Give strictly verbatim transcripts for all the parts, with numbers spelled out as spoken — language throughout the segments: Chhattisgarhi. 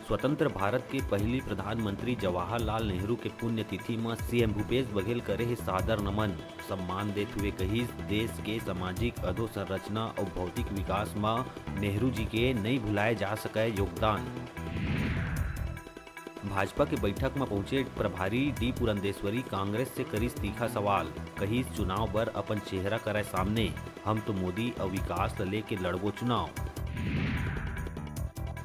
स्वतंत्र भारत के पहिली प्रधानमंत्री जवाहरलाल नेहरू के पुण्यतिथि म सीएम भूपेश बघेल करे हे सादर नमन। सम्मान देत हुए कहिस, देश के सामाजिक अधोसंरचना अउ भौतिक विकास म नेहरू जी के नइ भुलाए जा सकय योगदान। भाजपा के बैठक म पहुंचे प्रभारी डी पुरंदेश्वरी कांग्रेस से करिस तीखा सवाल, कहिस, चुनाव बर अपन चेहरा करय सामने, हम तो मोदी अउ विकास ल लेके लड़बो चुनाव।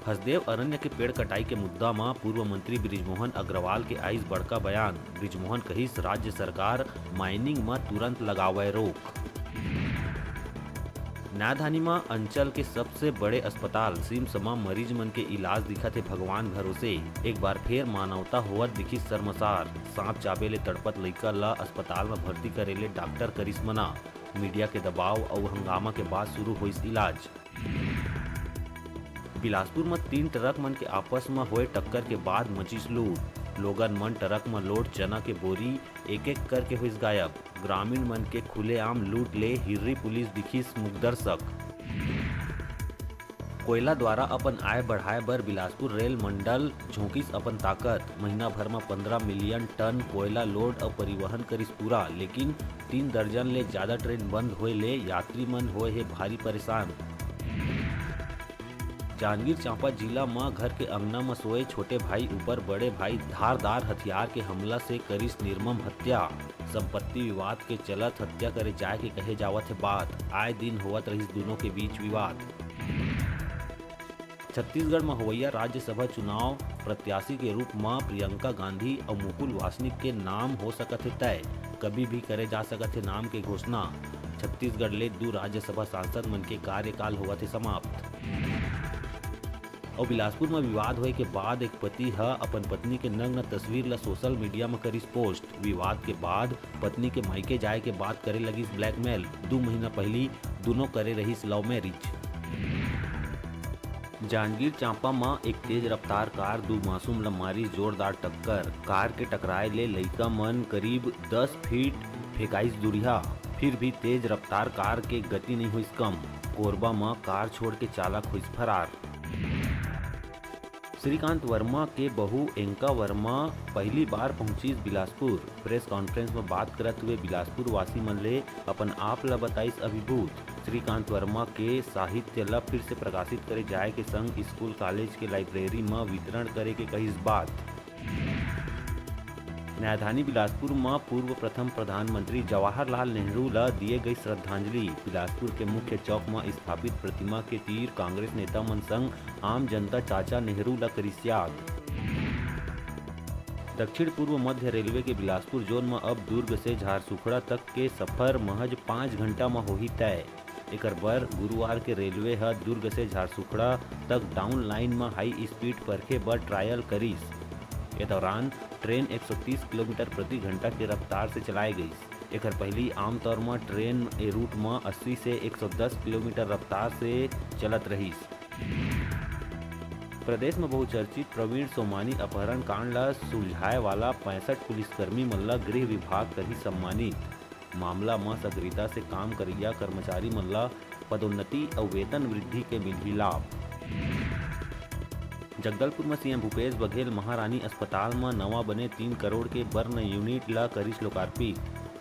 हसदेव अरण्य के पेड़ कटाई के मुद्दा म पूर्व मंत्री बृजमोहन अग्रवाल के आइस बड़का बयान। बृजमोहन कहिस, राज्य सरकार माइनिंग म तुरंत लगावय रोक। नैथानी म अंचल के सबसे बड़े अस्पताल सिम्स म मरीज मन के इलाज दिखत हे भगवान भरोसे। एक बार फेर मानवता होवत दिखिस शर्मसार। सांप चाबे ले तड़पत लइका ल अस्पताल म भर्ती करे ले डॉक्टर करिस मना। मीडिया के दबाव अउ हंगामा के बाद शुरू होइस इलाज। बिलासपुर म तीन ट्रक मन के आपस म होए टक्कर के बाद मचिस लूट। लोगन मन ट्रक म लोड चना के बोरी एक-एक करके होइस गायब। ग्रामीण मन के खुलेआम लूट ले हिर्री पुलिस दिखिस मुखदर्शक। कोयला द्वारा अपन आय बढ़ाए बर बिलासपुर रेल मंडल झोंकिस अपन ताकत। महीना भर म पंद्रह मिलियन टन कोयला लोड अउ परिवहन करिस पूरा, लेकिन तीन दर्जन ले जादा ट्रेन बंद होए ले यात्री मन होए हे भारी परेशान। जांजगीर चांपा जिला म घर के अंगना म सोए छोटे भाई ऊपर बड़े भाई धारदार हथियार के हमला से करिस निर्मम हत्या। संपत्ति विवाद के चलत हत्या करे जाए के कहे जावत हे बात। आए दिन होवत रहिस दूनों के बीच विवाद। छत्तीसगढ़ म होवइया राज्यसभा चुनाव प्रत्याशी के रूप म प्रियंका गांधी अउ मुकुल वासनिक के नाम हो सकत हे तय। कभी भी करे जा सकत हे नाम के घोषणा। छत्तीसगढ़ ले दू राज्यसभा सांसद मन के कार्यकाल होवत हे समाप्त। अउ बिलासपुर म विवाद होए के बाद एक पति ह अपन पत्नी के नग्न तस्वीर ल सोशल मीडिया म करिस पोस्ट। विवाद के बाद पत्नी के मायके जाए के बात करे लगिस ब्लैकमेल। दू महीना पहिली दुनों करे रहिस लव मैरिज। जांजगीर चांपा म एक तेज रफ्तार कार दू मासूम ल मारिस जोरदार टक्कर। कार के टकराए ले लइका मन करीब दस फीट फेंकाइस दूरिहा, फिर भी तेज रफ्तार कार के गति नइ होइस कम। कोरबा म कार छोड़ के चालक होइस फरार। श्रीकांत वर्मा के बहू एंका वर्मा पहली बार पहुंचिस बिलासपुर। प्रेस कॉन्फ्रेंस म बात करत हुए बिलासपुर वासी मन ले अपन आप ल बताइस अभिभूत। श्रीकांत वर्मा के साहित्य ल फिर से प्रकाशित करे जाए के संग स्कूल कॉलेज के लाइब्रेरी म वितरण करे के कहिस बात। नैथानी बिलासपुर म पूर्व प्रथम प्रधानमंत्री जवाहरलाल नेहरू ल दिए गई श्रद्धांजलि। बिलासपुर के मुख्य चौक म स्थापित प्रतिमा के तीर कांग्रेस नेता मन संग आम जनता चाचा नेहरू ल करिस याद। दक्षिण पूर्व मध्य रेलवे के बिलासपुर जोन म अब दुर्ग से झारसुखड़ा तक के सफर महज पाँच घंटा म होही तय। एकर बर गुरुवार के रेलवे ह दुर्ग से झारसुखड़ा तक डाउन लाइन म हाई स्पीड परखे बर ट्रायल करिस। ए दौरान ट्रेन एक सौ तीस किलोमीटर प्रति घंटा के रफ्तार से चलाए गइस। एकर पहिली आमतौर म ट्रेन ए रूट म अस्सी से एक सौ दस किलोमीटर रफ्तार से चलत रहिस। प्रदेश म बहुचर्चित प्रवीण सोमानी अपहरण कांड ल सुलझाए वाला पैंसठ पुलिसकर्मी मन ल गृह विभाग करही सम्मानित। मामला म सक्रियता से काम करइया कर्मचारी मन ल पदोन्नति अउ वेतन वृद्धि के मिलही लाभ। जगदलपुर म सीएम भूपेश बघेल महारानी अस्पताल म नवा बने तीन करोड़ के बर्न यूनिट ल करिस लोकार्पित।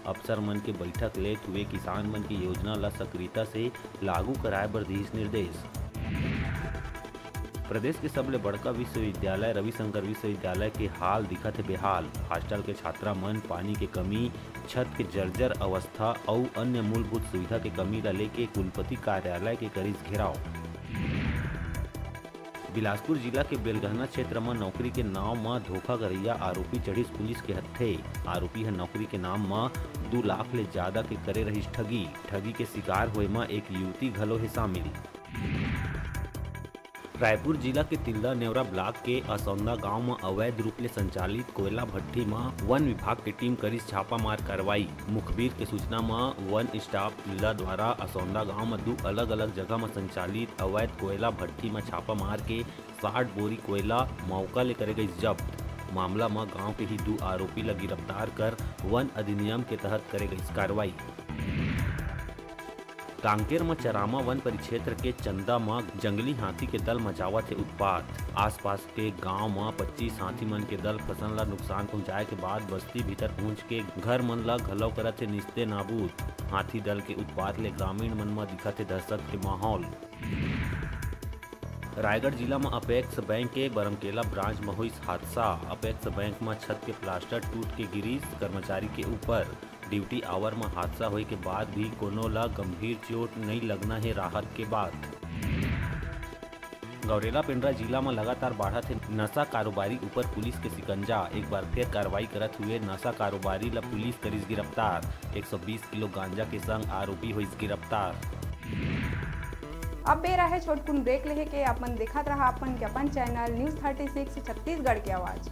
अफसर मन के बैठक लेत हुए किसान मन के योजना ल सक्रियता से लागू कराए बर दिस निर्देश। प्रदेश के सबले बड़का विश्वविद्यालय रविशंकर विश्वविद्यालय के हाल दिखत हे बेहाल। हॉस्टल के छात्रा मन पानी के कमी, छत के जर्जर अवस्था अउ अन्य मूलभूत सुविधा के कमी ल लेके कुलपति कार्यालय के करिस घेराव। बिलासपुर जिला के बेलगहना क्षेत्र म नौकरी के नाव म धोखा करइया आरोपी चढ़िस पुलिस के हत्थे। आरोपी ह नौकरी के नाम म दू लाख ले जादा के करे रहिस ठगी। ठगी के शिकार होए म एक युवती घलो हे शामिल। रायपुर जिला के तिल्दा नेवरा ब्लॉक के असौंदा गांव म अवैध रूप ले संचालित कोयला भट्ठी म वन विभाग के टीम करिस छापामार कार्रवाई। मुखबिर के सूचना म वन स्टाफ तिल्दा द्वारा असौंदा गांव म दू अलग-अलग जगह म संचालित अवैध कोयला भट्ठी म छापा मार के साठ बोरी कोयला मौका ले करे गइस जब्त। मामला म गांव के ही दू आरोपी ल गिरफ्तार कर वन अधिनियम के तहत करे गइस कार्रवाई। कांकेर म चरामा वन परिक्षेत्र के चंदा म जंगली हाथी के दल मचावत हे उत्पात। आसपास के गांव म पच्चीस हाथी मन के दल फसल ला नुकसान पहुंचाए के बाद बस्ती भीतर पहुंच के घर मन ला घलव करत हे निस्ते नाबूद। हाथी दल के उत्पात ले ग्रामीण मन म दिखत हे दहशत के माहौल। रायगढ़ जिला म अपेक्स बैंक के बरमकेला ब्रांच म होइस हादसा। अपेक्स बैंक म छत के प्लास्टर टूट के गिरिस। कर्मचारी के ऊपर ड्यूटी आवर म हादसा होए के बाद भी कोनो ला गंभीर चोट नइ लगना हे राहत के बात। गौरेला पेंड्रा जिला म लगातार बाढ़त हे नशा कारोबारी ऊपर पुलिस के शिकंजा। एक बार फिर कार्रवाई करत हुए नशा कारोबारी ला पुलिस करिस गिरफ्तार। एक सौ बीस किलो गांजा के संग आरोपी होइस गिरफ्तार। अब बेरा हे छोटकुन ब्रेक लेहे के। अपन देखत रहा अपन के अपन channel news thirty six Chhattisgarh के आवाज़।